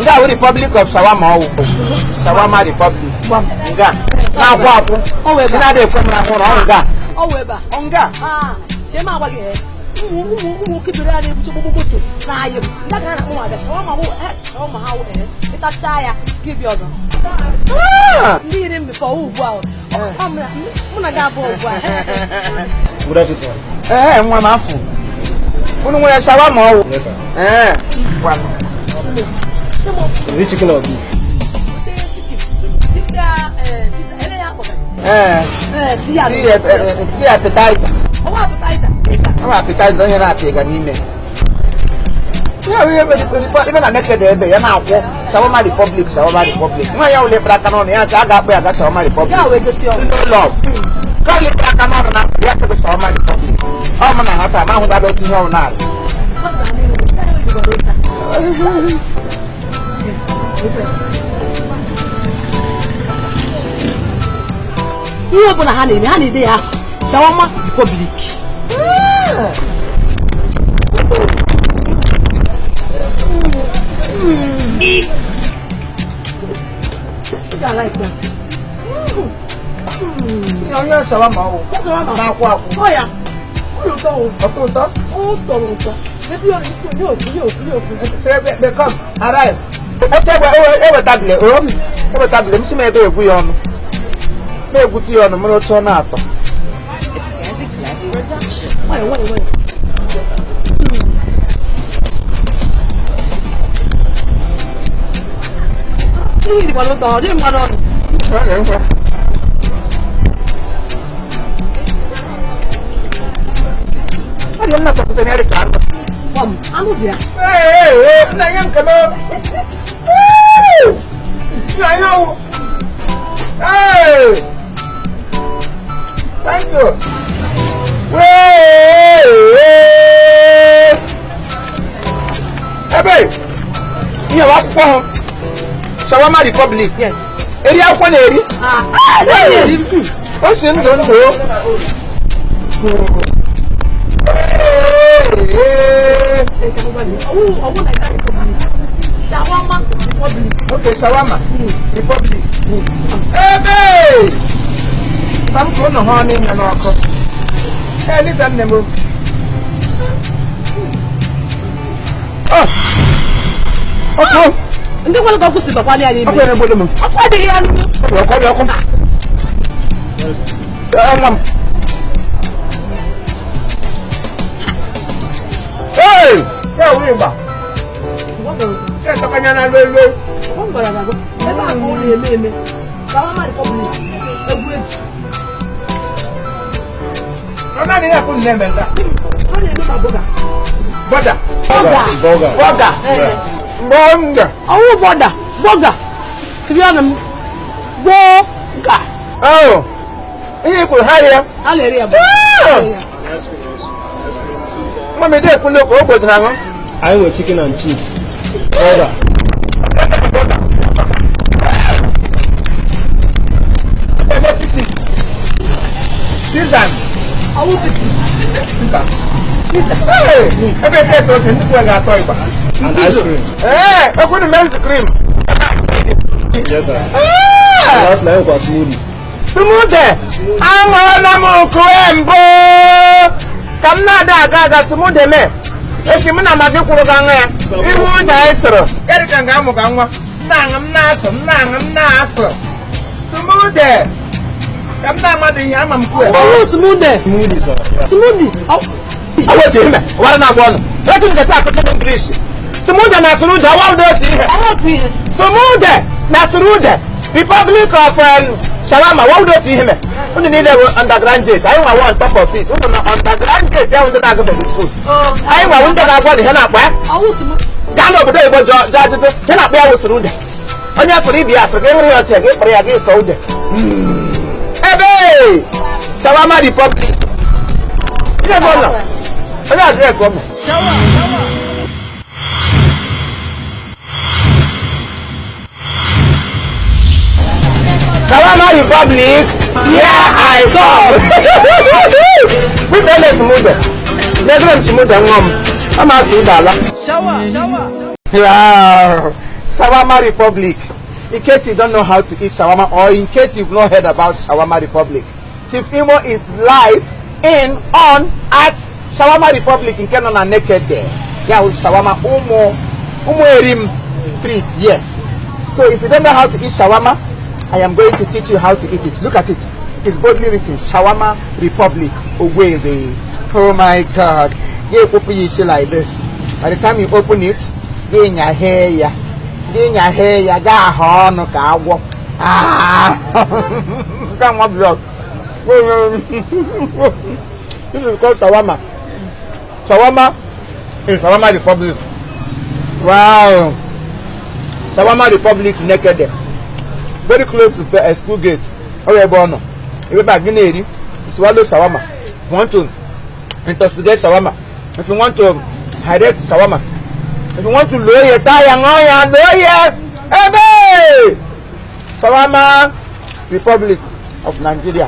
Nga Republic of Shawarma. Shawarma Republic. Nga. Na kwapo. Sina de kwa na hono nga. Oweba. Nga. Chema wage. Kibira ni butu na ayem. Ndaga na mo aga shawarma wo shawarma ha wo ita chaya kibiodo. Ndire mi for ugbu a. Muna ga bo ugbu a. Good afternoon. Nwa ma afu. Unu nwere shawarma wo. Yes sir. Kwa. Is it chicken or beef? See appetizer. Oh, appetizer. Oh, appetizer you na pega n'ime. Yeah, we even a naked ebe ya na akwo. Shawarma Republic. Nwa ya ule braka no ya sa aga akpo ya ga Shawarma Republic. Yeah, we just see love. Kali braka no na ya sa Shawarma Republic. Oh, mana hata ma hu ga do ti ho na. Ihe bụ na ha na-ede ya Shawarma Republic. I like that. Yo shawarma o. Na kwa. Oh yeah. Oto. Because arrive. Ebe table msi me ebe egwu ya ọnụ. Me egwuti ya ọnụ mụrụ otu na atọ. It's basically productions. Wait. Ini kalau tahu dia mana? Ada nak tak punya ada kan? Anu dia. Nanya kalau. Nanya. Thank you. Ebe. Ni wa ko. Shawarma Republic. Yes. Eri akwa na eri. Eri. O si ndo. Shawarma Republic. Okay, Shawarma Republic. Ebe. Tam ko no ho ni na ko. Ni dan ne mo. Okay. Ndị nwere ka kwụsị bakwa ya n'ime. Akwa na-egbodo m. Akwa dị ya n'ime. Ọkụ. Nwa m. Hey! Ya wuri gba. Ya tọkanya na lolo. Ọ gwara na ebe a ka ọ na-eme. Shawarma Republic. Egwu eji. Ọ naanị ya kwụ na-eme nga. Ọ na-eme ma boga. Boga. Bonga. Ọwụ boga. Kiriana m. Boga. Oh. Ihe kwuru ha ya. A na-eri ya. Mama dey kwulu ko ogbodo na ngo. I want chicken and chips. Order. Pizza. Ọwụ pizza. Hey, ebe te to tin ko ga toy ba. And ice cream. O ko na ice cream. Yes sir. Last night was smoothie. Smoothie. Angola mo ko embo. Kam na da ga smoothie me. Echi m na magi kwuru ga nwa ya. Ihu da isoro. Eri ka nga mu ga nwa. Nna m na-asọ. Smoothie. Kam na amadi ihe ama m kwuo. Ọwụ smoothie. Smoothie sir. Smoothie. Awo ti me. Wara na gwa no. Wetin ga sa akụkọ English. Smoothie na smoothie awa do ti ihe. Smoothie na smoothie. Republic of Shawarma, what do you hear? Only need underground jet. I want top of it. Underground jet, I want to go to school. I want to go to the Hena. I was Gano, but I was just cannot be able to do that. On your previous, get prayer against soldier. Hey, Shawarma Republic. You don't know. I don't drink from me. Shawarma Republic, here I come. We tell us smoothie. Let's go smoothie. I'm asking Dala. Shower. Wow. Shawarma Republic. In case you don't know how to eat shawarma, or in case you've not heard about Shawarma Republic, Chief Imo is live on at Shawarma Republic in Canada naked there. Yeah, with shawarma Umo Erim Street. Yes. So if you don't know how to eat shawarma, I am going to teach you how to eat it. Look at it. It is boldly written Shawarma Republic. Away. Oh my God. You open it like this. By the time you open it, get in your hair, you got horn, no. Come on, block. This is called shawarma. Shawarma in Shawarma Republic. Wow. Shawarma Republic naked there. Very close to the school gate. Okay, Bono. If you back in here, swallow shawarma. If you want to intoxicate shawarma. If you want to hydrate shawarma. If you want to lower your tire, Shawarma Republic of Nigeria.